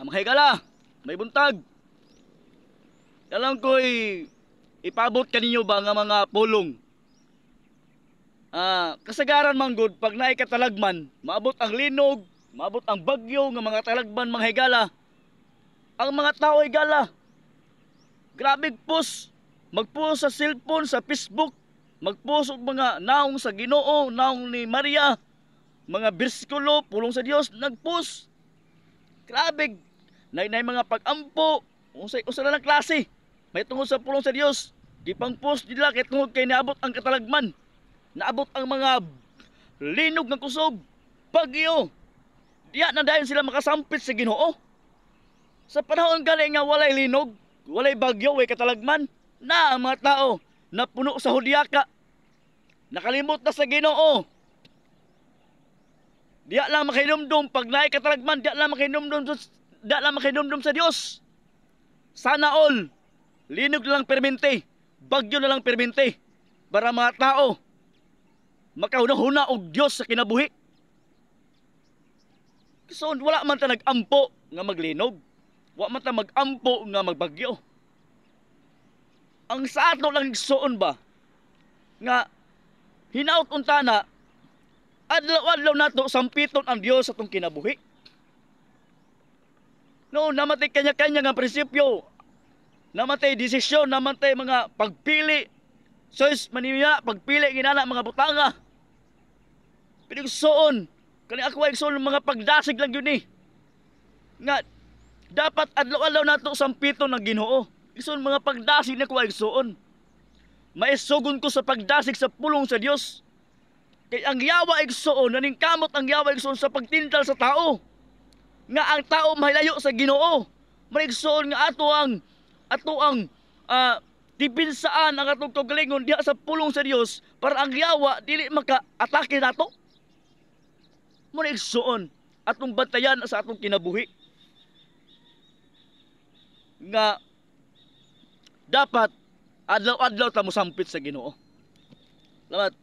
Ang mga higala, may buntag. Alam ko'y ipabot kaninyo ba nga mga pulong. Kasagaran man gud pag naay katalagman, maabot ang linog, maabot ang bagyo nga mga talagman, mga higala. Ang mga tao, higala, grabe post, magpost sa cellphone, sa Facebook, magpost og mga naong sa Ginoo, naong ni Maria, mga bersikulo, pulong sa Dios, nagpost. Grabe, nay mga pag-ampo, unsay usa na lang klase. May tungod sa pulong sa Dios, di pang post nila kay tungod kay naabot ang katalagman. Naabot ang mga linog ng kusog, bagyo. Diya na dayon sila makasampit sa Ginoo. Sa panahon gani nga walay linog, walay bagyo, walay katalagman, na ang mga tao napuno sa hudyaka. Nakalimot na sa Ginoo. Diya lang makahinumdum pag naay katalagman, diya lang makahinumdum sa Dios. Sana all linog na lang permente, bagyo na lang permente para mga tao makahuna-huna og Dios sa kinabuhi. So wala man ta nag-ampo nga maglinog. Wa man ta mag-ampo nga magbagyo. Ang sa ato lang, igsuon ba, nga hinaut unta na adlaw-adlaw nato sampiton ang Dios sa atong kinabuhi. No, namatay kanya-kanya nga prinsipyo. Namatay desisyon, namatay mga pagpili. Choice maniya, pagpili ginana mga butanga. Pero igsuon, kani ako ay igsuon mga pagdasig lang yun eh. Nga dapat adlaw-adlaw nato sampiton ang Ginoo. Igsuon, mga pagdasig na ko ay igsuon. Maisugon ko sa pagdasig sa pulong sa Dios. Kay ang yawa, igsuon, naningkamot ang yawa, igsuon, sa pagtintal sa tao. Nga ang tao mahilayo sa Ginoo. Maigsuon nga ato ang depensahan ang atong kaugalingon diha sa pulong sa Dios para ang yawa dili maka-atake nato. Mao na, igsuon, atong bantayan sa atong kinabuhi. Nga dapat adlaw-adlaw ta mosampit sa Ginoo. Salamat.